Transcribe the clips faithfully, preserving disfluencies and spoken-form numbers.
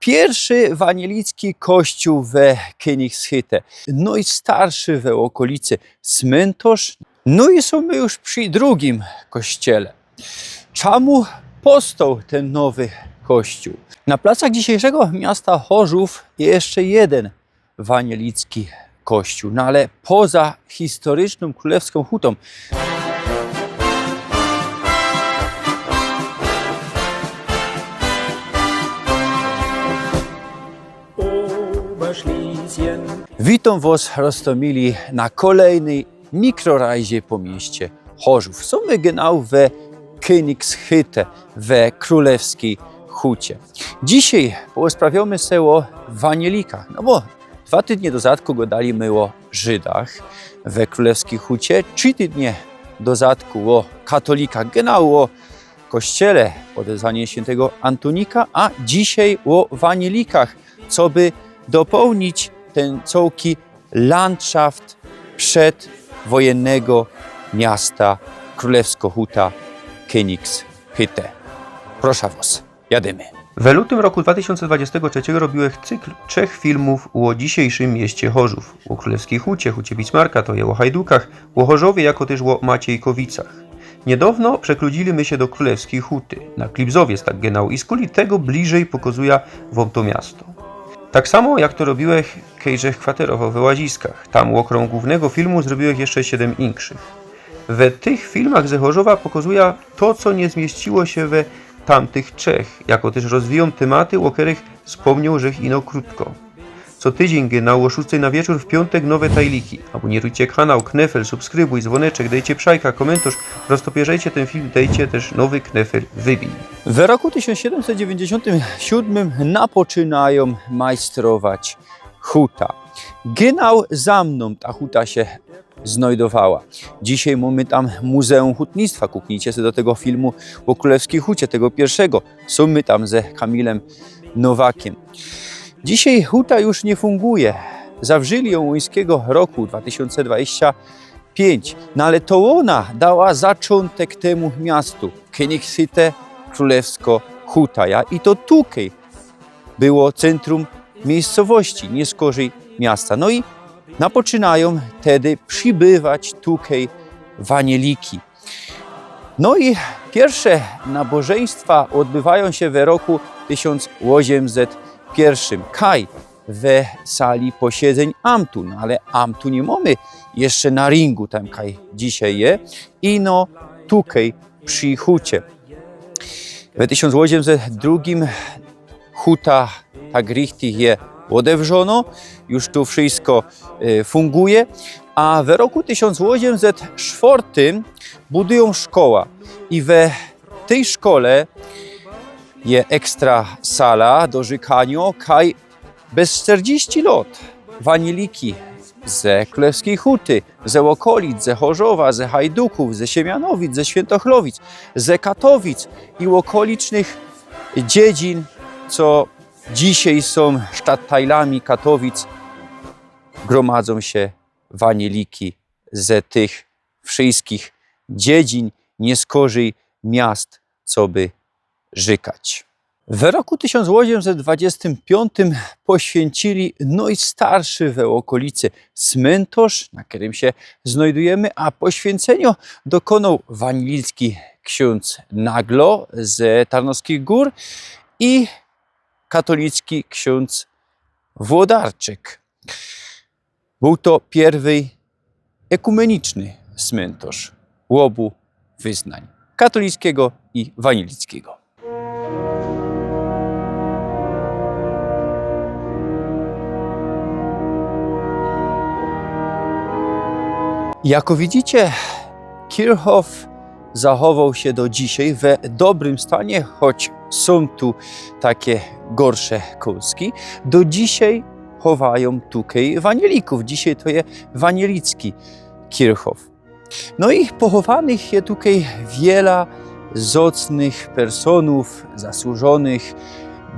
Piyrszy wanielicki kościōł we Kynigshütte. Nojstarszy we ôkolicy smyntŏrz. No i sōm my już przi drugim kościele. Czymu powstoł tyn nowy kościōł? Na placach dzisiyjszego miasta Chorzōw jeszcze jedyn wanielicki kościōł, no ale poza historycznōm Krōlewskōm Hutōm. Witōm wŏs, roztōmili, na kolejnyj mikrorajzie po mieście Chorzōw. Sōm my genau we Kynigshütte, we Krōlewskij Hucie. Dzisiej porozprawiōmy se ô wanielikach, no bo dwa tydnie do zadku gŏdali my ô Żydach we Krōlewskij Hucie, trzi tydnie do zadku ô katolikach, genau ô kościele Odrzucynio Świyntego Antōnika, a dzisiej ô wanielikach, coby dopołnić tyn cołki landszaft przedwojynnego miasta, Krōlewskŏ Huta Kynigshütte. Proszã wŏs, jadymy. We lutym roku dwa tysiōnce dwudziestego trzeciego robiłech cykl trzech filmōw ô dzisiyjszym mieście Chorzōw, ô Krōlewskij Hucie, Hucie Bismarka, to je ô hajdukach, ô Chorzowie, jako tyż ô Maciejkowicach. Niydŏwno przekludzili my sie do Krōlewskij Huty, na Klibzowiec tak genau, i skuli tego bliżyj pokŏzujã wōm to miasto. Tak samo jak to robiłech, kej żech kwaterowoł we Łaziskach. Tam ôkrōm głōwnego filmu zrobiłech jeszcze siedym inkszych. We tych filmach ze Chorzowa pokŏzujã to, co niy zmiyściło sie we tamtych trzech, jako tyż rozwijōm tymaty, ô kerych spōmnioł żech ino krōtko. Co tydziyń genau ô szōstej na wieczōr w piōntek nowe tajliki. Abōnirujcie kanał, knefel, subskrybujcie, dzwōneczek, dejcie pszajka, kōmyntorz, roztopierzejcie tyn film, dejcie tyż nowy knefel wybij. We roku tysiōnc siedymset dziewiyńćdziesiōntym siōdmym napoczynajōm majstrować huta. Genau za mnōm ta huta sie znojdowała. Dzisiej mōmy tam Muzeum Hutnictwa. Kuknijcie se do tego filmu ô Krōlewskij Hucie, tego piyrszego. Sōm my tam ze Kamilym Nowakiym. Dzisiej huta już niy funguje. Zawrzili jōm ôńskigo roku dwa tysiōnce dwadzieścia pięć. No ale to ôna dała zaczōntek tymu miastu. Kynigshütte, Krōlewskŏ Huta. Ja? I to tukej było centrum miejscowości, niy skorzij miasta. No i napoczynajōm tedy przibywać tukej wanieliki. No i piyrsze nabożyństwa ôdbywajōm sie we roku tysiōnc ôziymset piyrszym. Kaj? We sali posiedzeń amtu. No ale amtu niy mōmy jeszcze na ringu, tam kaj dzisiej je. Ino tukej przi hucie. We tysiōnc ôziymset drugim huta tak richtig je ôdewrzōno, już tu wszysko, e, funguje, a we roku tysiōnc ôziymset sztwŏrtym budujōm szkoła i we tyj szkole je ekstra sala do rzykaniŏ, kaj bez sztyrdziści lŏt wanieliki ze Krōlewskij Huty, ze ôkolic, ze Chorzowa, ze Hajdukōw, ze Siemianowic, ze Świyntochlowic, ze Katowic i ôkolicznych dziedzin, co dzisiej sōm sztadtajlami Katowic, grōmadzōm sie wanieliki ze tych wszyskich dziedzin, niy skorzij miast, coby rzykać. We roku tysiōnc ôziymset dwadzieścia piōnć poświyncili nojstarszy we ôkolicy smyntŏrz, na kerym sie znojdujymy, a poświyncynio dokōnoł wanielicki ksiōndz Naglo ze Tarnowskich Gōr i katolicki ksiōndz Włodarczyk. Bōł to piyrwyj ekumeniczny smyntŏrz ôbu wyznań, katolickigo i wanielickigo. Jako widzicie, Kirchhof zachowoł sie do dzisiej we dobrym stanie, choć sōm tu take gorsze kōnstki. Do dzisiej chowajōm tukej wanielikōw. Dzisiej to je wanielicki Kirchhof. No i pochowanych je tukej wiela zŏcnych personōw, zasłużōnych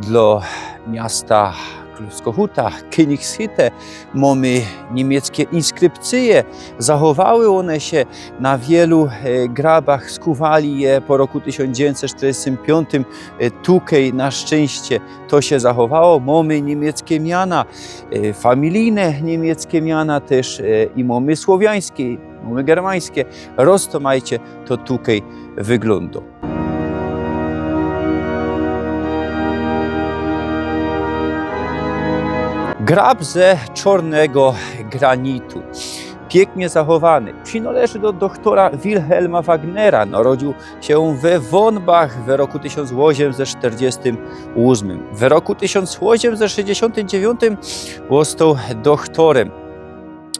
dlŏ miasta Królewskŏ Huta, Königshütte, mōmy niymieckie inskrypcyje, zachowały ône sie na wielu, e, grabach, skōwali je po roku tysiōnc dziewiyńćset sztyrdziestym piōntym, e, tukej na szczynście to sie zachowało. Mōmy niymieckie miana, e, familijne niymieckie miana tyż, e, i mōmy słowiańskie, mōmy germańskie. Roztōmajcie to tukej wyglōndŏ. Grab ze czōrnego granitu. Piyknie zachowany. Przinŏleży do dochtora Wilhelma Wagnera. Narodził sie we Wōnbach we roku tysiōnc ôziymset sztyrdziestym ôsmym. We roku tysiōnc ôziymset sześćdziesiōntym dziewiōntym ôstoł dochtorym.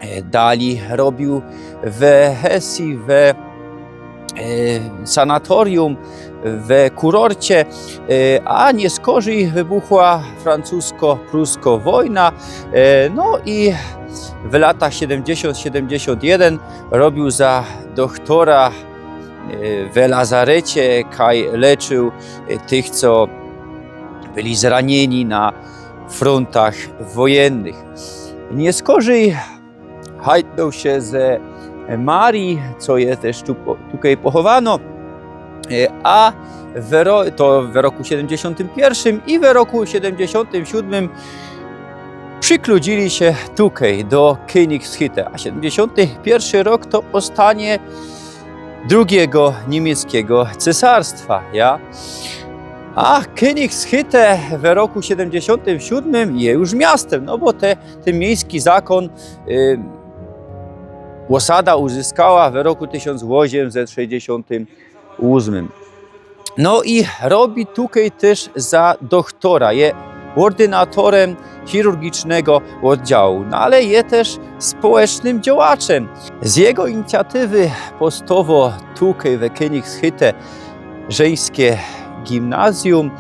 E, dali robiōł we Hesji, we, e, sanatorium, we kurorcie, e, a niyskorzij wybuchła francusko-prusko wojna, e, no i w latach siedymdziesiōnt siedymdziesiōnt jedyn robiōł za dochtora, e, we lazarecie, kaj leczył, e, tych, co byli zraniyni na frontach wojynnych. Niyskorzij hajtnōł sie ze Marii, co je tyż tu po-, tukej pochowano, e, a we ro-, to we roku siedymdziesiōntym piyrszym i we roku siedymdziesiōntym siōdmym przikludziyli sie tukej do Königshütte, a siedymdziesiōnty piyrszy rok to powstanie drugigo niymieckigo cesarstwa, ja. A Königshütte we roku siedymdziesiōntym siódmym je już miastym, no bo te, tyn miejski zakōn, y, ôsada uzyskała we roku tysiōnc ôziymset sześćdziesiōntym ôsmym. No i robi tukej tyż za dochtora, je ôrdynatorym chirurgicznego ôddziału, no ale je tyż społecznym działaczym. Z jego inicjatywy powstŏło tukej we Königshütte żeńskie gimnazjum,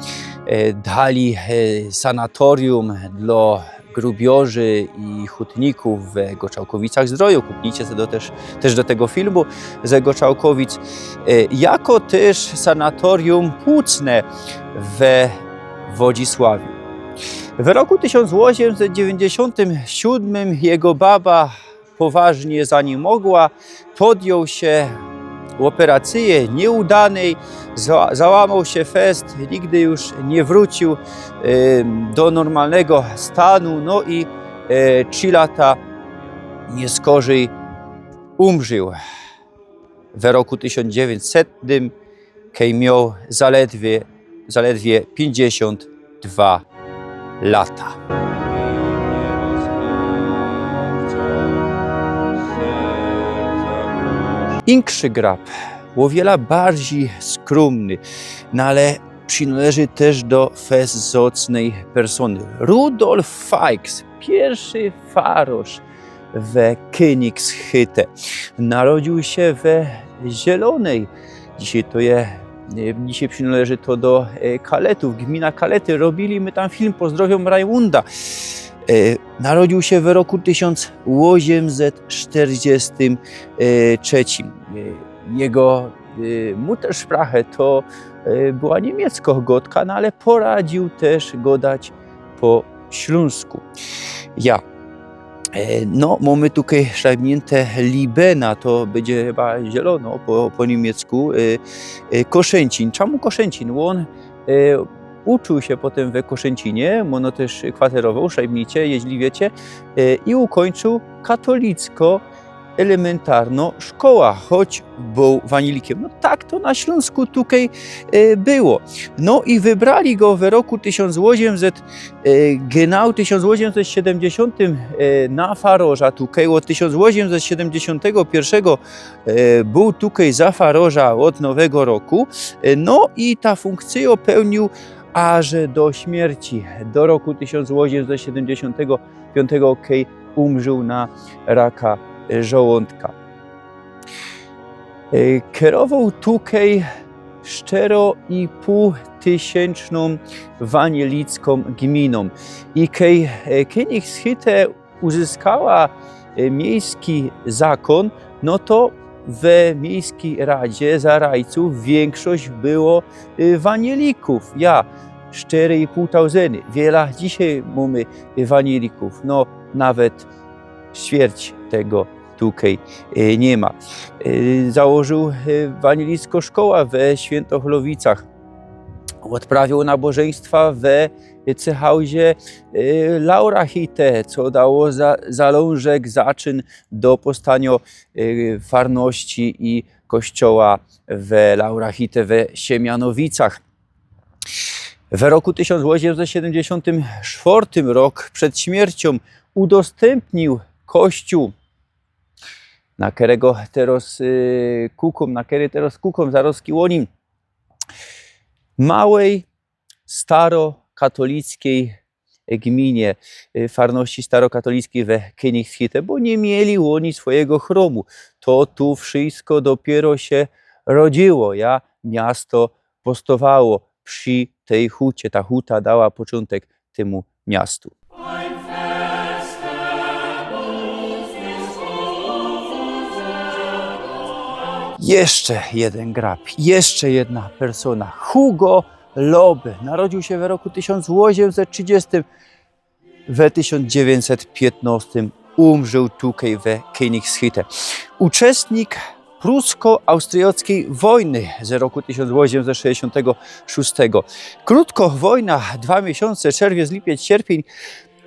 e, dali, e, sanatorium dlŏ grubiorzy i hutnikōw we Goczałkowicach-Zdroju. Kupnijcie se do, tyż, tyż do tego filmu ze Goczałkowic. E, jako tyż sanatorium płucne we Wodzisławiu. We roku tysiōnc ôziymset dziewięćdziesiōntym siódmym jego baba poważnie zaniymŏgła, podjōn sie ôperacyje niyudanej, za-, załamoł sie fest, nigdy już niy wrōciōł, e, do normalnego stanu, no i, e, trzi lata niyskorzij umrzōł. We roku tysiōnc dziewiyńćsetnym, kej mioł zaledwie, zaledwie piyńćdziesiōnt dwa lata. Inkszy grab, ô wiela bardzij skrōmny, no ale przinŏleży tyż do fest zŏcnyj persōny. Rudolf Feix, piyrszy farŏrz we Königshütte. Narodziōł sie we Zielōnyj. Dzisiej to je, e, dzisiej przinŏleży to do, e, Kaletōw, gmina Kalety. Robiyli my tam film, pozdrŏwiōm Rajmunda. E, narodziōł sie we roku tysiōnc ôziymset sztyrdziestym trzecim. E, jego, e, Muttersprache to, e, była niymiecko gŏdka, no ale poradziōł tyż gŏdać po ślōnsku. Ja. E, no, mōmy tukej szajbniyntŏ Libena, to bydzie chyba zielono po, po niymiecku, e, e, Koszęcin. Czymu Koszęcin? Bo ôn, e, uczōł sie potym we Koszęcinie, bo ôn tyż kwaterowoł, szajbnijcie, jeźli wiycie, e, i ukōńczōł katolicko elementarno szkoła, choć bōł wanilikiym. No tak to na Ślōnsku tukej, e, było. No i wybrali go we roku tysiōnc ôziymset, e, genau tysiōnc ôziymset siedymdziesiōntym, e, na farŏrza tukej. Ôd tysiōnc ôziymset siedymdziesiōntego piyrszego, e, bōł tukej za farŏrza ôd Nowego Roku. E, no i ta fōnkcyjŏ pełniōł aże do śmierci, do roku tysiōnc ôziymset siedymdziesiōntego piōntego, kej umrzōł na raka żołōndka. E, kerowoł tukej sztero i pōł tysiōnczną wanielicką gminōm. I kej, e, Königshütte uzyskała, e, miejski zakōn, no to we miejskij radzie zarajcōw wiynkszość było, e, wanielików. Ja, sztyry i pōł tauzyny. Wiela dzisiej mōmy ewanielików? No, nawet ćwierć tego tukej, e, niy ma. E, założōł, e, ewanielicko szkoła we Świyntochowicach. Ôdprawiōł nabożyństwa we, e, cychauzie, e, Laurachite, co dało za-, zalōnżek, zaczyn do powstanio, e, farności i kościoła we Laurachite we Siemianowicach. We roku tysiōnc ôziymset siedymdziesiōntym sztwŏrtym rok przed śmierciōm udostępnił kościół, na kerego teroz, y, kukōm, na kery teroz kukōm, zarozki ô nim, małyj starokatolickij gminie, y, farności starokatolickij we Kynigshite, bo niy mieli ôni swojigo chrōmu. To tu wszysko dopiyro sie rodziyło, ja, miasto powstowało przi tyj hucie. Ta huta dała poczōntek tymu miastu. Jeszcze jedyn grab, jeszcze jedna persōna. Hugo Lobe. Narodziōł sie we roku tysiōnc ôziymset trzidziestym, we tysiōnc dziewiyńćset piytnŏstym umrzōł tukej we Kynigshite. Uczestnik prusko-austryjŏckyj wojny ze roku tysiōnc ôziymset sześćdziesiōntego szōstego. Krōtko wojna, dwa miesiōnce, czerwiec, lipiec, sierpiyń,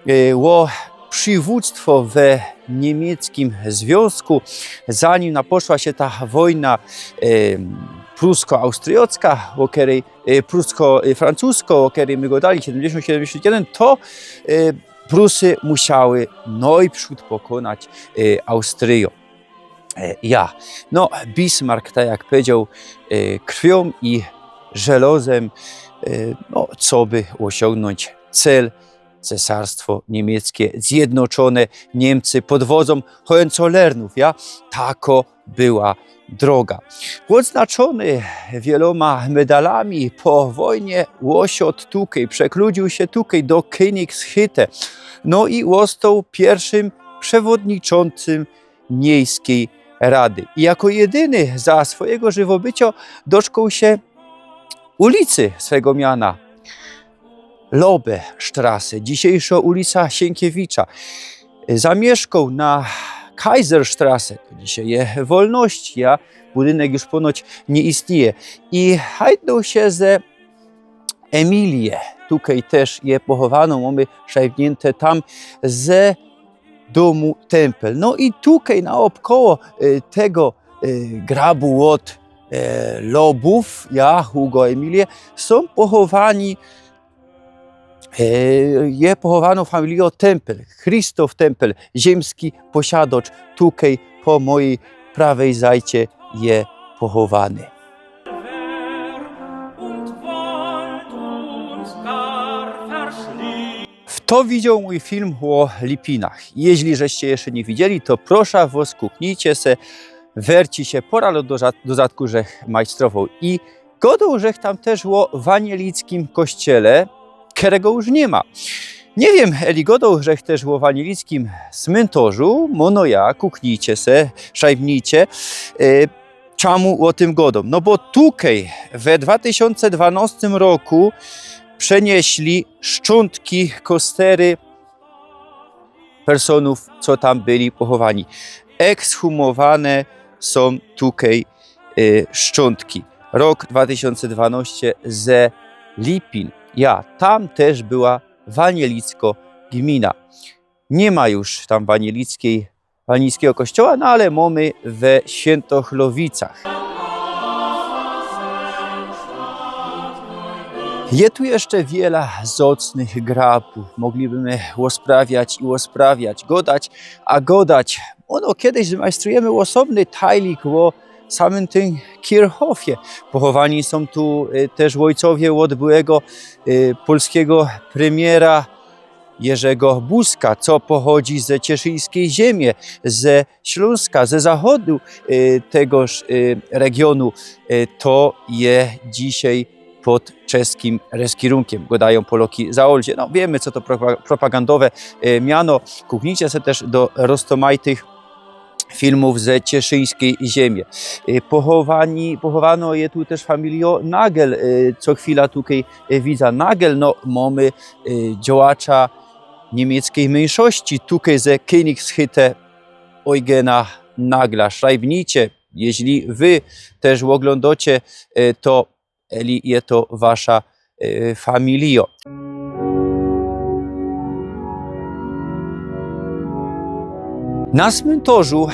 e, ô przywōdztwo we niymieckim zwiōnzku. Zanim naposzła sie ta wojna, e, prusko-austryjŏcka, ô kerej, e, prusko-, e, francusko, ô kerej my godali, siedymdziesiōnt, siedymdziesiōnt jedyn, to, e, Prusy musiały nojprzōd pokōnać, e, Austryjõ. E, ja. No, Bismarck, tak jak powiedzioł, e, krwiōm i żelŏzym, e, no, coby ôsiōngnōńć cel, Cesarstwo Niymieckie Zjednoczōne, Niymcy pod wŏdzōm Hohenzollernōw, ja, tako była droga. Ôdznaczōny wielōma medalami po wojnie, ôsiŏdł tukej, przekludziōł sie tukej do Kynigshite. No i ôstoł piyrszym przewodniczōncym miejskij rady. I jako jedyny za swojigo żywobyciŏ doczkoł sie ulicy swego miana, Lobestrasse, dzisiejszŏ ulica Sienkiewicza. Zamiyszkoł na Kaiserstrasse, to dzisiej je Wolności, a budynek już ponoć niy istniyje. I hajdnōł sie ze Emilie, tukej tyż je pochowanŏ, mōmy szajbniynte tam ze dōmu Tempel. No i tukej naôbkoło, e, tego, e, grabu ôd, e, Lobōw, ja, Hugo Emilie, sōm pochowani, e, je pochowanŏ familijŏ Tempel, Christoph Tempel, ziymski posiadŏcz, tukej po mojij prawej zajcie je pochowany. Fto widzioł mōj film ô Lipinach? Jeźli żeście jeszcze niy widzieli, to proszã wŏs, kuknijcie se, werci sie, pŏra lŏt do za-, do zadku żech majstrowoł i godoł żech tam tyż ô wanielickim kościele, kerego już niy ma. Niy wiym, eli godoł żech tyż ô wanielickim smyntorzu, mōno ja, kuknijcie se, szajbnijcie, e, Czamu ô tym godōm? No bo tukej we dwa tysiōnce dwanŏstym roku przeniyśli szczōntki, kostery personōw, co tam byli pochowani. Ekshumowane sōm tukej, y, szczōntki. Rok dwa tysiōnce dwanŏście ze Lipin. Ja, tam tyż była wanielicko gmina. Niy ma już tam wanielickiej, wanielickigo kościoła, no ale mōmy we Świyntochowicach. Je tu jeszcze wiela zŏcnych grabōw. Moglibymy ôsprawiać i ôsprawiać, godać, a godać. Ôno kejś zmajstrujemy ôsobny tajlik ô samym tym Kirchhoffie. Pochowani sōm tu, y, tyż ôjcowie ôd byłego, y, polskigo premiera Jerzego Buzka, co pochodzi ze cieszyńskij ziymie, ze Ślōnska, ze zachodu, y, tegoż, y, regiōnu, y, to je dzisiej pod czeskim reskirunkiym. Godajōm Poloki za Olzie. No, wiymy, co to propa-, propagandowe, y, miano. Kuknijcie se tyż do roztōmajtych filmōw ze cieszyńskij ziymie. E, pochowani, pochowano je tu tyż familijo Nagel, e, co chwila tukej, e, widza. Nagel, no, mōmy, e, działacza niymieckyj myńszości tukej ze Königshütte, Eugena Nagla. Szlajbnijcie, jeźli wy tyż ôglōndocie, e, to, eli je to wasza, e, familijo. Na smyntorzu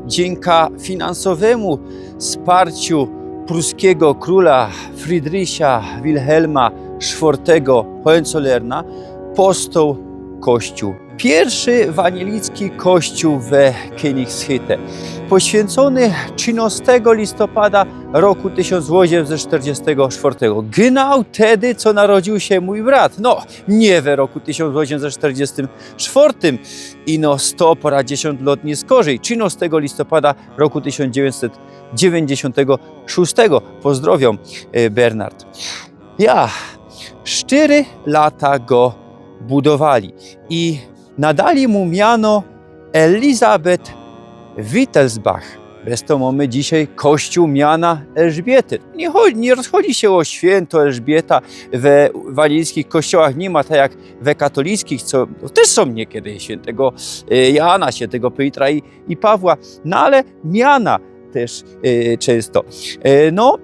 dziynka finansowemu sparciu pruskigo krōla Friedricha Wilhelma sztwŏrtego Hohenzollerna postoł kościōł. Piyrszy wanielicki kościōł we Königshütte, poświyncōny trzynŏstego listopada roku tysiōnc ôziymset sztyrdziestego sztwŏrtego. Genau tedy, co narodziōł sie mōj brat. No, niy we roku tysiōnc ôziymset sztyrdziestym sztwŏrtym, ino sto parōdziesiōnt lŏt niyskorzij, trzynŏstego listopada roku tysiōnc dziewiyńćset dziewiyńćdziesiōntego szōstego. Pozdrŏwiōm, e, Bernard. Ja, sztyry lata go budowali i nadali mu miano Elizabeth Wittelsbach. Bez to mōmy dzisiej kościōł miana Elżbiety. Niy cho-, niy rozchodzi sie ô świynto Elżbieta. We wanielickich kościołach niy ma tak jak we katolickich, co tyż sōm niykedyś świyntego, e, Jana, świyntego Piotra i, i Pawła, no ale miana tyż, e, czynsto. E, no,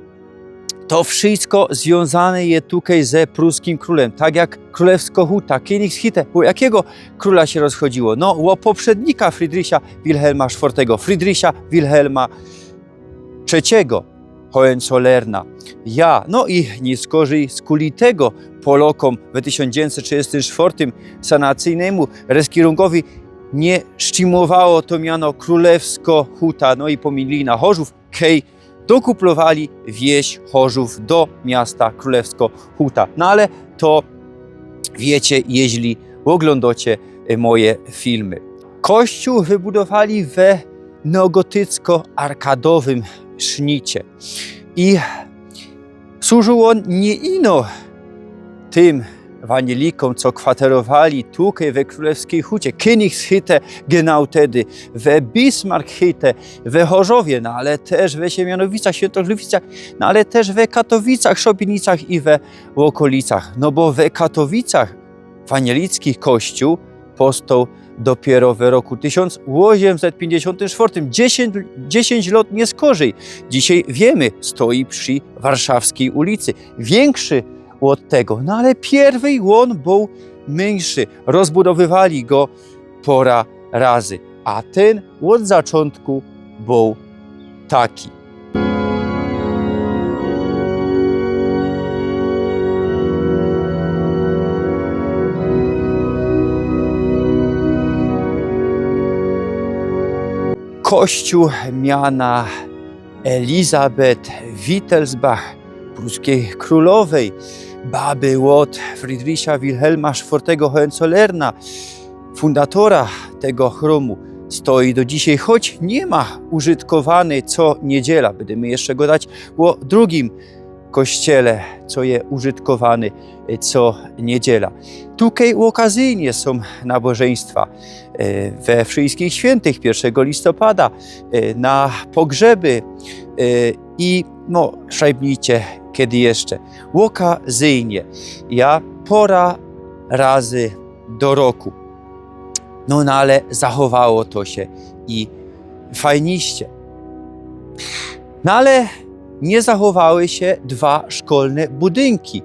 to wszysko zwiōnzane je tukej ze pruskim krōlym, tak jak krōlewsko huta, Königshütte. Ô jakigo krōla sie rozchodziło? No, ô poprzednika Friedricha Wilhelma sztwŏrtego, Friedricha Wilhelma trzecigo Hohenzollernana. Ja, no i niyskorzij skuli tego Polŏkōm we tysiōnc dziewiyńćset trzidziestym sztwŏrtym sanacyjnymu reskirōnkowi niy sztimŏwało to miano krōlewsko huta, no i pomilili na Chorzōw, kej dokuplowali wieś Chorzōw do miasta Krōlewsko Huta. No ale to wiycie, jeźli ôglōndocie, e, moje filmy. Kościōł wybudowali we neogotycko-arkadowym sznicie. I służōł ôn niy ino tym wanielikōm, co kwaterowali tukej we Krōlewskij Hucie, Königshütte, genau tedy, we Bismarckhütte, we Chorzowie, no ale tyż we Siemianowicach, Świętochowicach, no ale tyż we Katowicach, Szopienicach i we ôkolicach. No bo we Katowicach wanielicki kościōł postoł dopiyro we roku tysiōnc ôziymset piyńćdziesiōntym sztwŏrtym, dziesiyńć, dziesiyńć lŏt niyskorzij. Dzisiej wiymy, stoi przi Warszawskij ulicy. Wiynkszy ôd tego, no ale piyrwyj ôn bōł myńszy. Rozbudowywali go pora razy, a tyn ôd zaczōntku bōł taki. Kościōł miana Elizabeth Wittelsbach, pruskij krōlowej, baby ôd Friedricha Wilhelma sztwŏrtego Hohenzollerna, fundatora tego chrōmu, stoi do dzisiej, choć niy ma użytkowany co niydziela. Bydymy jeszcze godać ô drugim kościele, co je użytkowany, e, co niydziela. Tukej ôkazyjnie sōm nabożyństwa, e, we Wszyjskich Świyntych, piyrszego listopada, e, na pogrzeby, e, i, no, szajbnijcie, kedy jeszcze. Ôkazyjnie. Ja pora razy do roku. No, no ale zachowało to sie i fajniście. No ale niy zachowały sie dwa szkolne budynki,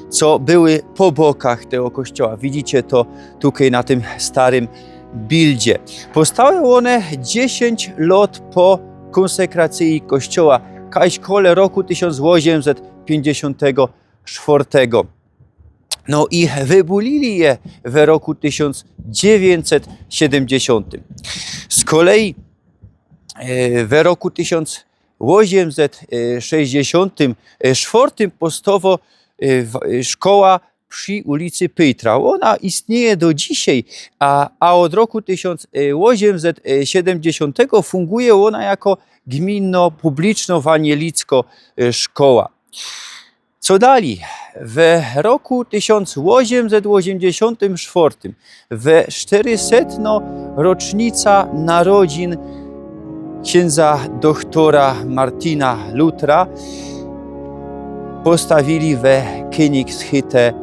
co były po bokach tego kościoła. Widzicie to tukej na tym starym bildzie. Powstały ône dziesiyńć lŏt po kōnsekracyji kościoła, kajś kole roku tysiōnc ôziymset piyńćdziesiōntego sztwŏrtego. No i wybudowali je we roku tysiōnc dziewiyńćset siedymdziesiōntym. Z kolei, e, we roku tysiōnc ôziymset sześćdziesiōntym sztwŏrtym powstała, e, w-, e, szkoła przi ulicy Pyjtra. Ôna istnieje do dzisiej, a, a ôd roku tysiōnc ôziymset siedymdziesiōntego funguje ôna jako gminno, publiczno-wanielicko, e, szkoła. Co dalij? We roku tysiōnc ôziymset ôziymdziesiōntym sztwŏrtym, we sztyrysetno rocznica narodzin Ksiynża dochtora Martina Lutra postawili we Kynigshütte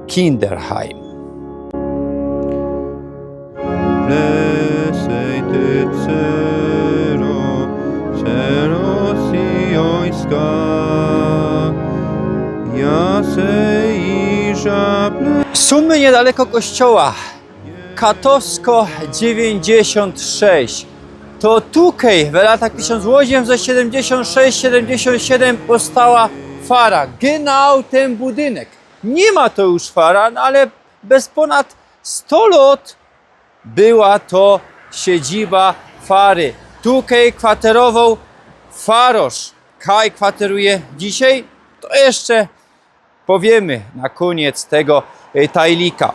Kinderheim. Plesej ty, cero, cero syjōńska, ja se iża ple- Sōm my niydaleko kościoła. Katowsko dziewiyńćdziesiōnt sześć. To tukej w latach tysiōnc ôziemset siedymdziesiōnt sześć siedymdziesiōnt siedym powstała fara. Genau tyn budynek. Niy ma to już fara, no ale bez pōnad sto lŏt była to siedziba fary. Tukej kwaterowoł farŏrz. Kaj kwateruje dzisiej? To jeszcze powiymy na kōniec tego, e, tajlika.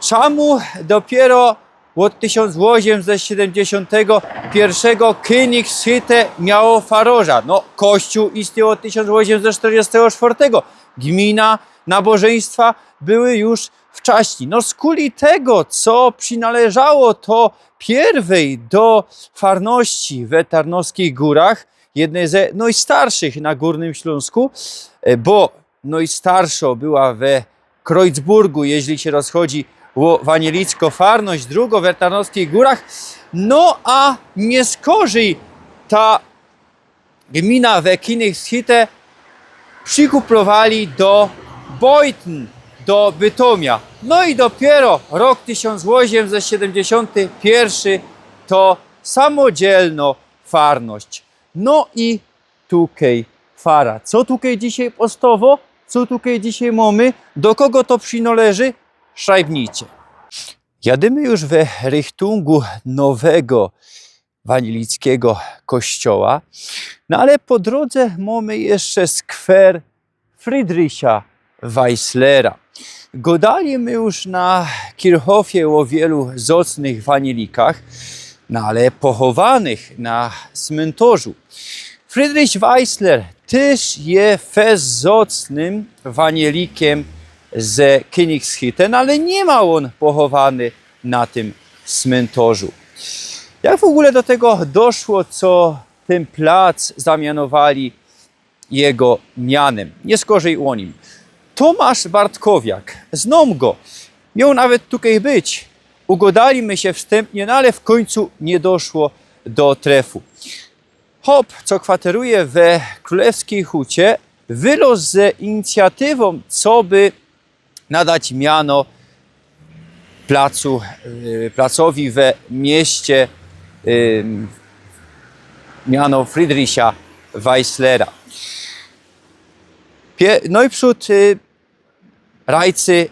Czamu dopiyro ôd tysiōnc ôziemset siedymdziesiōntego piyrszego Kynigshütte miało farŏrza? No, kościōł istyje ôd tysiōnc ôziemset sztyrdziestego sztwŏrtego. Gmina, nabożyństwa były już wczaśnij. No, skuli tego, co przinŏleżało to piyrwyj do farności we Tarnowskich Gōrach, jednej ze nojstarszych na Gōrnym Ślōnsku, e, bo nojstarszŏ była we Kreuzburgu, jeźli sie rozchodzi ô wanielicko farność, drugŏ we Tarnowskich Gōrach. No a niyskorzij ta gmina we Kynigshütte przikuplowali do Beuthen, do Bytomia. No i dopiyro rok tysiōnc ôziemset siedymdziesiōnty piyrszy to samodzielnŏ farność. No i tukej fara. Co tukej dzisiej powstŏwŏ? Co tukej dzisiej mōmy? Do kogo to przinŏleży? Szajbnijcie. Jadymy już we rychtōngu nowego wanielickigo kościoła. No ale po drōdze mōmy jeszcze skwer Friedricha Weislera. Gŏdali my już na Kirchhofie ô wielu zŏcnych wanielikach, no ale pochowanych na smyntorzu. Friedrich Weisler tyż je fest zŏcnym wanielikiym ze Kynigshütte, no ale niy ma ôn pochowany na tym smyntorzu. Jak w ôgōle do tego doszło, co tyn plac zamianowali jego mianym? Niyskorzij ô nim. Tomasz Bartkowiak, znōm go. Mioł nawet tukej być. Ugŏdali my sie wstymtnie, no ale w kōńcu niy doszło do trefu. Chop, co kwateruje we Krōlewskij Hucie, wylŏz ze inicjatywōm, coby nadać miano placu, y, placowi we mieście, y, miano Friedricha Weislera. Pie-, nojprzōd, y, rajcy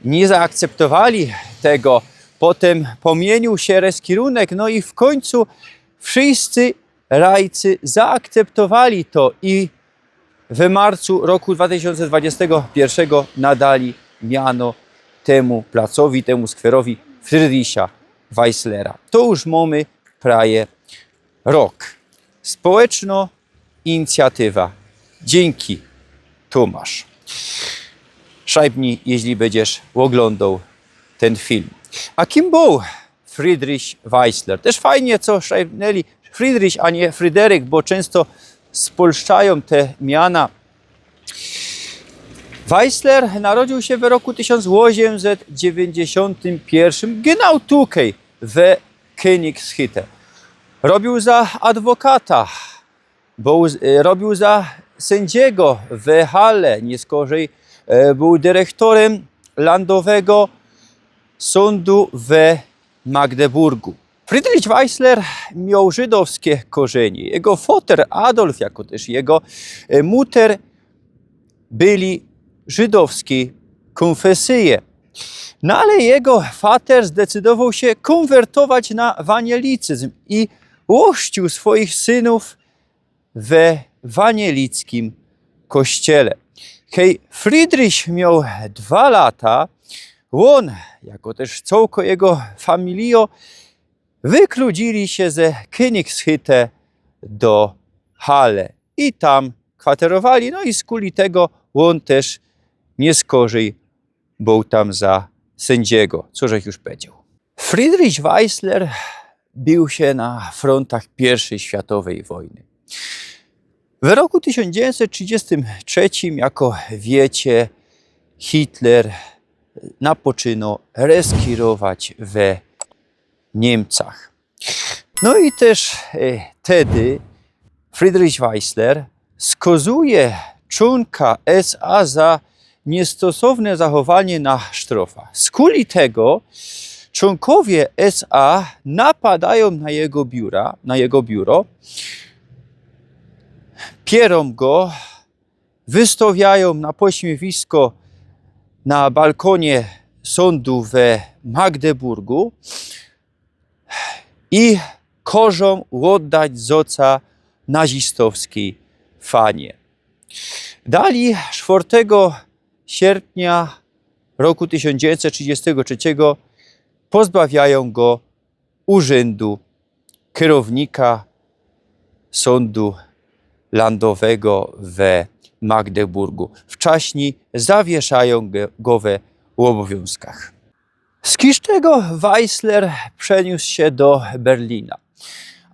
niy zaakceptowali tego, potym pomiyniōł sie reskirunek, no i w kōńcu wszyscy rajcy zaakceptowali to i we marcu roku dwa tysiōnce dwudziestego piyrszego nadali miano tymu placowi, tymu skwerowi Friedricha Weislera. To już mōmy prawie rok. Społecznŏ inicjatywa. Dziynki, Tomasz. Szajbnij, jeźli bydziesz ôglōndoł tyn film. A kim bōł Friedrich Weisler? Tyż fajnie, co szajbnili Friedrich, a niy Fryderyk, bo czynsto spolszczajōm te miana. Weisler narodziōł sie w roku tysiōnc ôziymset dziewiyńćdziesiōntym piyrszym, genau tukej, we Kynigshütte. Robiōł za adwokata, bōł, e, robiōł za syndzigo we Halle, niyskorzij, e, bōł dyrechtorym landowego sōndu we Magdeburgu. Friedrich Weisler mioł żydowske korzynie. Jego foter Adolf, jako tyż jego, e, muter byli żydowskij kōnfesyje. No ale jego fater zdecydowoł sie kōnwertować na wanielicyzm i ôchrzciōł swojich synōw we wanielickim kościele. Hej, Friedrich mioł dwa lata, ôn, jako tyż cołko jego familijŏ, wykludzili sie ze Kynigshütte do Halle i tam kwaterowali, no i skuli tego ôn tyż niyskorzij bōł tam za syndzigo, co żech już powiedzioł. Friedrich Weisler bił sie na frontach piyrwszyj światowyj wojny. W roku tysiōnc dziewiyńćset trzidziestym trzecim, jako wiycie, Hitler napoczyno reskirować we Niymcach. No i tyż, e, tedy Friedrich Wiesler skazuje czōnka S A za niystosowne zachowanie na sztrofa. Skuli tego czōnkowie S A napadajōm na jego biura, na jego biuro, pierōm go, wystawiajōm na pośmiewisko na balkōnie sōndu we Magdeburgu i kożōm ôddać zoca nazistowskij fanie. Dalij, sztwŏrtego sierpnia roku tysiōnc dziewiyńćset trzidziestego trzeciego, pozbawiajōm go urzyndu kierownika sōndu landowego we Magdeburgu. Wczaśnij zawieszajōm go, go we ôbowiōnzkach. Z Kiszczego Wiesler przeniōs sie do Berlina,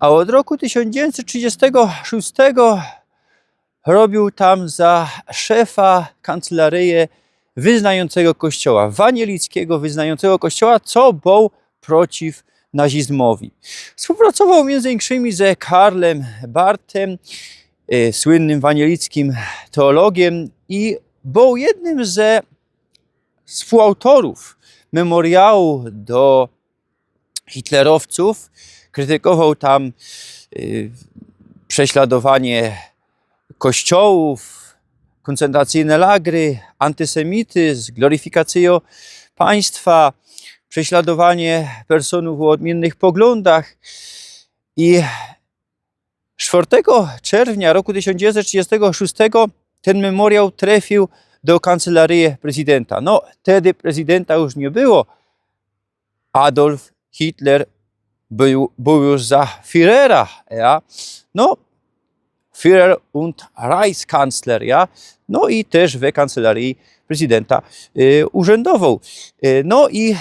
a ôd roku tysiōnc dziewiyńćset trzidziestego szōstego robiōł tam za szefa kancelaryje wyznajōncego kościoła, wanielickigo wyznajōncego kościoła, co bōł przeciw nazizmowi. Wspōłpracowoł miyndzy inkszymi ze Karlym Bartym, e, słynnym wanielickim teologiem, i bōł jednym ze współautorōw memoriału do hitlerowcōw. Krytykowoł tam, y, prześladowanie kościołōw, kōncentracyjne lagry, antysemityzm, gloryfikacyjŏ państwa, prześladowanie personōw ô ôdmiynnych poglōndach. I sztwŏrtego czerwnia roku tysiōnc dziewiyńćset trzidziestego szōstego tyn memoriał trefiył do kancelaryje prezydynta. No, tedy prezydynta już niy było. Adolf Hitler bōł, bōł już za Führera, ja? No, Führer und Reichskanzler, ja? No i tyż we kancelaryji prezydynta, y, urzyndowoł. Y, no i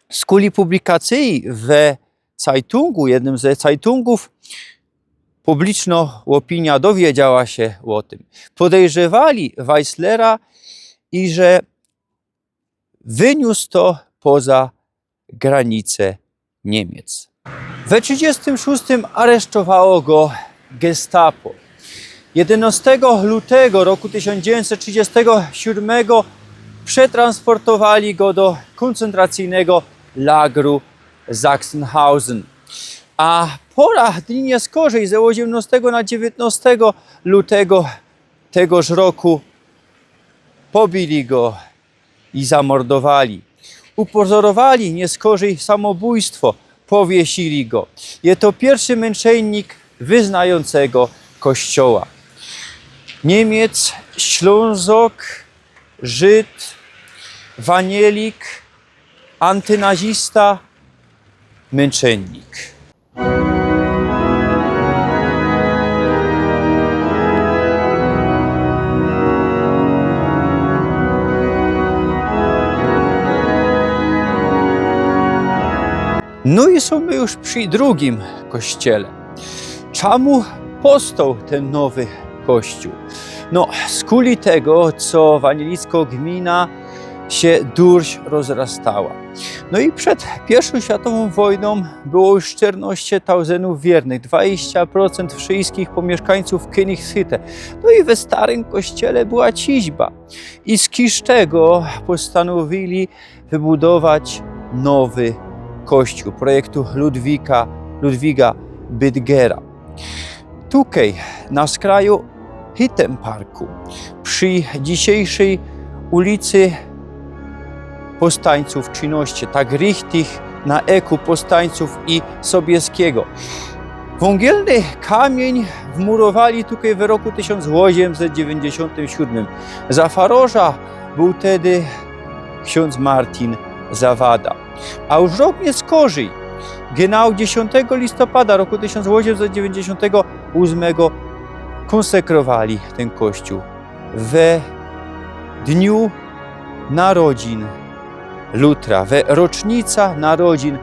skuli publikacyji we Zeitungu, jednym ze Zeitungōw, publicznŏ ôpinijo dowiedziała sie ô tym. Podejrzewali Wieslera, iże wyniōs to poza granice Niymiec. We trzidziestym szōstym aresztowało go Gestapo. Jedynŏstego lutego roku tysiōnc dziewiyńćset trzidziestego siōdmego przetransportowali go do kōncentracyjnego lagru Sachsenhausen. A pŏra dni niyskorzej, ze ôziymnŏstego na dziewiyntnŏstego lutego tegoż roku, pobili go i zamordowali. Upozorowali niyskorzej samobōjstwo, powiesili go. Je to piyrszy mynszynnik wyznajōncego Kościoła. Niymiec, Ślōnzok, Żyd, wanielik, antynazista, mynszynnik. No i sōm my już przi drugim kościele. Czymu powstoł tyn nowy kościōł? No, skuli tego, co wanielicko gmina sie durś rozrastała. No i przed piyrwszōm światowōm wojnōm było już sztyrnŏście tausendōw wiernych, dwadziścia procynt wszyjskich pōmiyszkańcōw Königshütte. No i we starym kościele była ciźba. I z Kiszczego postanowili wybudować nowy kościōł projektu Ludwika, Ludwiga Büttgera. Tukej, na skraju Hüttenparku, przi dzisiejszyj ulicy Powstańcōw Trzynŏście, tak richtig na eku Powstańcōw i Sobieskigo. Wōngielny kamiyń wmurowali tukej w roku tysiōnc ôziymset dziewiyńćdziesiōntym siōdmym. Za farŏrza bōł tedy ksiōndz Martin Zawada. A już rok niyskorzij, genau dziesiōntego listopada roku tysiōnc ôziymset dziewiyńćdziesiōntego ôsmego, kōnsekrowali tyn kościōł we dniu narodzin Lutra, we rocznica narodzin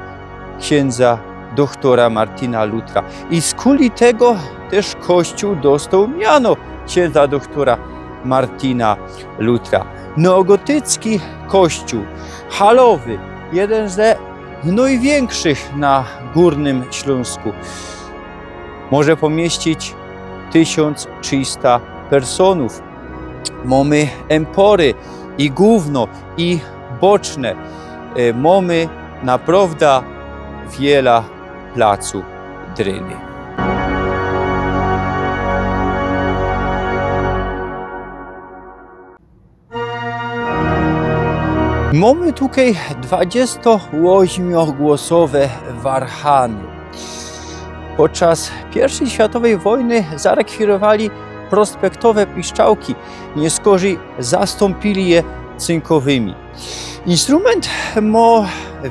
ksiynża dochtora Martina Lutra. I skuli tego tyż kościōł dostoł miano ksiynża dochtora Martina Lutra. Neogotycki kościōł halowy, jedyn ze nojwiynkszych na Gōrnym Ślōnsku. Może pōmieścić tysiōnc trzysta personōw. Mōmy empory i gōwno, i boczne. E, mōmy naprŏwda wiela placu dryny. Mōmy tukej dwadziestooźmiogłosowe warhany. Podczas piyrwszyj światowyj wojny zarekwirowali prospektowe piszczałki, niyskorzij zastōmpili je cynkowymi. Instrumynt mŏ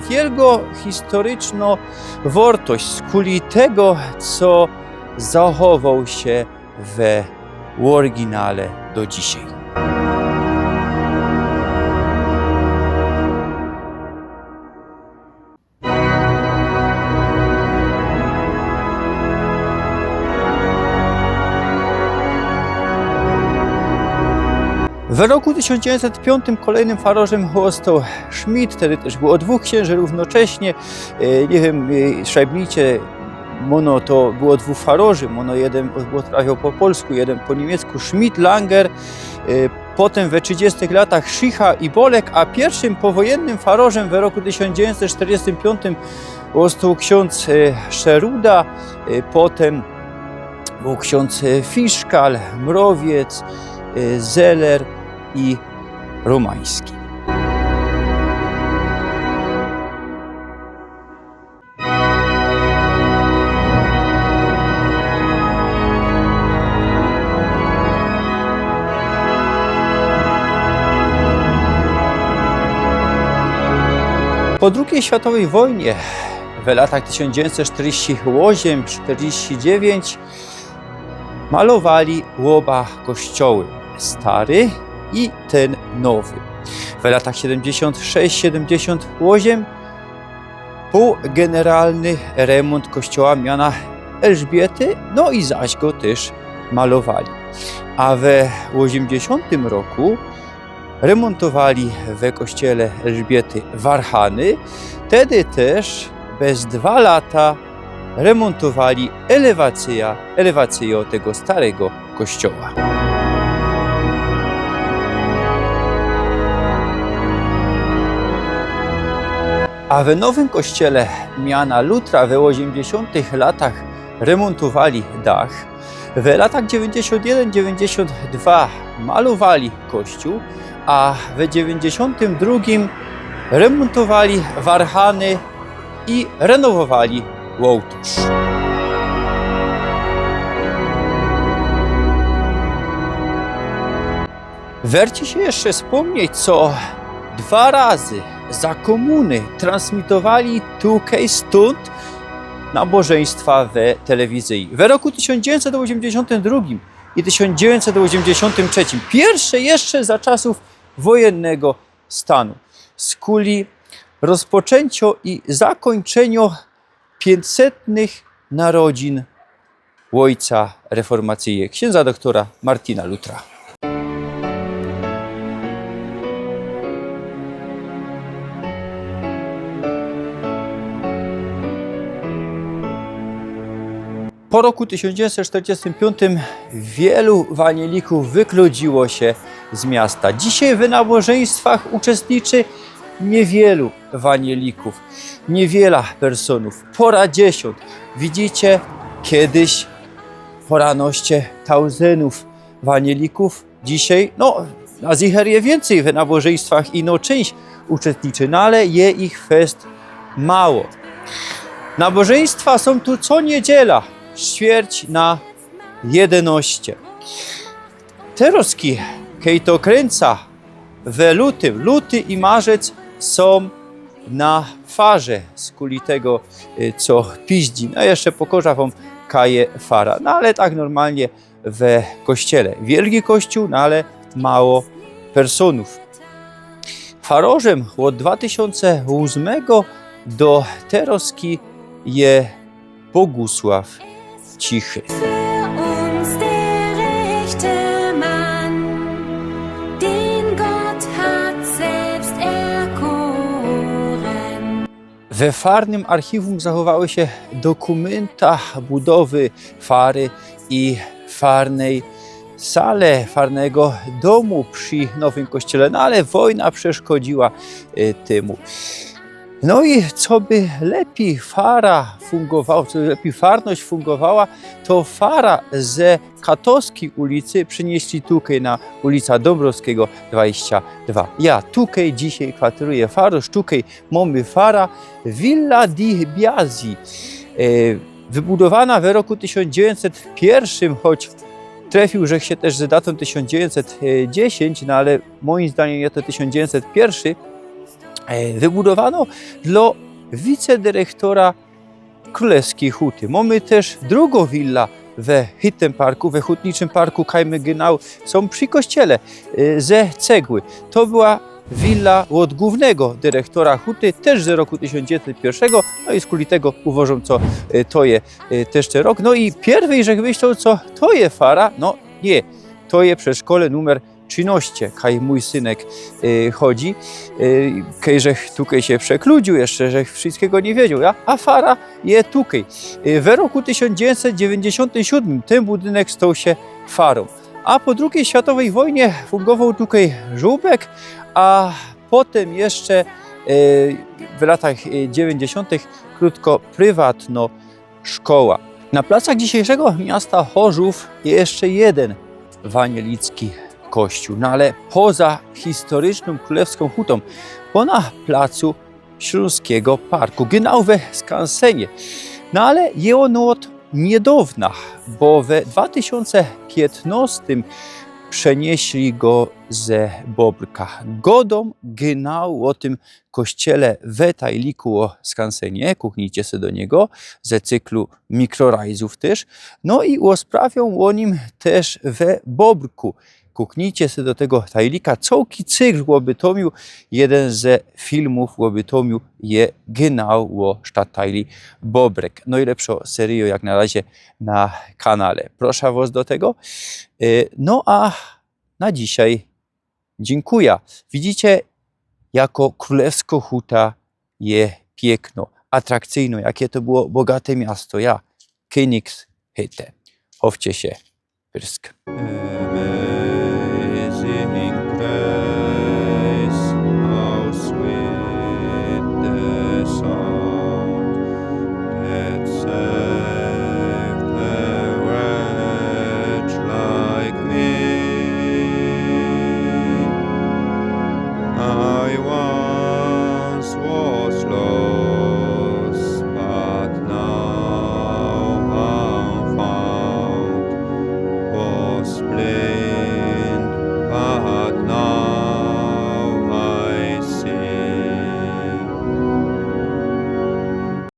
wielgo historyczno wŏrtość, skuli tego, co zachowoł sie we ôryginale do dzisiej. We roku tysiōnc dziewiyńćset piōntym kolejnym farorzym ôstoł Schmidt, tedy tyż było dwōch ksiynży rōwnocześnie. E, niy wiym, e, szajbnijcie, mōno to było dwōch farorzy, mōno jedyn ôdprawiŏł po polsku, jedyn po niymiecku, Schmidt, Langer, e, potym we trzidziestych latach Schicha i Bolek, a piyrwszym powojynnym farorzym we roku tysiōnc dziewiyńćset sztyrdziestym piōntym ôstoł ksiōndz, e, Szeruda, e, potym bōł ksiōndz, e, Fiszkal, Mrowiec, e, Zeller i Romański. Po drugij światowyj wojnie, we latach tysiōnc dziewiyńćset sztyrdziestym ôziym sztyrdziestym dziewięciu, malowali ôba kościoły, stary i tyn nowy. We latach siedymdziesiōnt sześć siedymdziesiōnt ôziym bōł generalny remōnt kościoła miana Elżbiety, no i zaś go tyż malowali. A we ôziymdziesiōntym roku remōntowali we kościele Elżbiety warhany, tedy tyż bez dwa lata remōntowali elewacyjŏ, elewacyjŏ tego starego kościoła. A we nowym kościele miana Lutra we ôziymdziesiōntych latach remōntowali dach, we latach dziewiyńćdziesiōnt jedyn dziewiyńćdziesiōnt dwa malowali kościół, a we dziewiyńćdziesiōntym drugim remōntowali warhany i renowowali ôłtŏrz. Werci sie jeszcze spōmnieć, co dwa razy za kōmuny transmitowali tukej stōnd nabożyństwa we telewizyji. We roku tysiōnc dziewiyńćset ôziymdziesiōntym drugim i tysiōnc dziewiyńćset ôziymdziesiōntym trzecim. Piyrwsze jeszcze za czasōw wojennego stanu. Skuli rozpoczyncio i zakōńczynio piyńćsetnych narodzin ôjca reformacyje, ksiynża doktora Martina Lutra. Po roku tysiōnc dziewiyńćset sztyrdziestym piōntym wielu wanielików wykludziło sie z miasta. Dzisiej w nabożyństwach uczestniczy niywielu wanielików, niywila personōw, pora dziesiōnt. Widzicie, kejś poranoście tauzyndōw wanielików. Dzisiej, no, na zicher je wiyncyj w nabożyństwach, ino czynść uczestniczy, no ale je ich fest mało. Nabożyństwa sōm tu co niydziela, ćwierć na jedynŏście. Terŏzki, kej to krynca, we lutym, luty i marzec sōm na farze, skuli tego, y, co piździ. No, jeszcze pokŏżã wōm, kaj je fara. No, ale tak normalnie we kościele. Wielki kościół, no, ale mało personōw. Farorzym ôd dwa tysiōnce ósmego do terŏzki je Bogusław Cichy. Für uns der rechte Mann, den Gott hat selbst erkoren. We farnym archiwum zachowały się dokumenta budowy fary i farnej sale, farnego domu przy nowym kościele, no ale wojna przeszkodziła e, temu. No i co by lepiej fara fungowała, co by lepiej farność fungowała, to fara ze Katowskiej ulicy przenieśli tukej na ulica Dąbrowskiego dwadzieścia dwa. Ja tukej dzisiej kwateruję, farosz tukej, mamy fara Villa di Biasi. E, wybudowana w roku tysiōnc dziewiyńćset piyrszym, choć trefiōł żech sie tyż ze datōm tysiōnc dziewiyńćset dziesiyńć, no ale moim zdaniym je to tysiōnc dziewiyńćset piyrszy. E, wybudowano dla wicedyrektora Królewskiej Huty. Mamy tyż drugõ willã we Hitym Parku, we Hutniczym Parku, kaj my gynał, sōm przi kościele, e, ze cegły. To była willa ôd głōwnego dyrektora Huty, tyż ze roku tysiōnc dziewiyńćset piyrszego, no i skuli tego uwożōm, co e, to je e, tyż tyn rok. No i piyrwyj żech myśloł, co to je fara, no niy, to je przedszkole numer trzinŏście, kaj mōj synek e, chodzi. E, kej żech tukej sie przekludziōł jeszcze, żech wszyskigo niy wiedzioł, ja? A fara je tukej. E, we roku tysiōnc dziewiyńćset dziewiyńćdziesiōntym siōdmym tyn budynek stoł sie farōm. A po drugij światowyj wojnie fungowoł tukej żōłbek, a potym jeszcze e, w latach e, dziewiyńćdziesiōntych krōtko prywatnŏ szkoła. Na placach dzisiyjszego miasta Chorzōw je jeszcze jedyn ewanielicki kościōł, no ale poza historycznōm Królewską Hutōm, bo na placu Ślōnskigo Parku, genau we Skansenie. No ale je ôn ôd niydŏwna, bo we dwa tysiōnce piytnŏstym przenieśli go ze Bobrka. Godōm genau ô tym kościele we Tajliku ô Skansenie, kuknijcie se do niego, ze cyklu mikrorajzōw tyż. No i ôsprawiōm ô nim tyż we Bobrku. Kuknijcie se do tego Tajlika, cołki cykl ô bytōmiu, jedyn ze filmōw ô bytōmiu je genau ô sztadtajli Bobrek. Nojlepszŏ seryjŏ jak na razie na kanale. Proszã wŏs do tego. E, no a na dzisiej dziynkuja. Widzicie, jako Królewskŏ Huta je piyknŏ, atrakcyjnŏ, jakie to było bogate miasto, ja, Königshutte. Chowcie sie, pyrsk. Amazing grace, how sweet the sound that saved a wretch like me. I once was lost,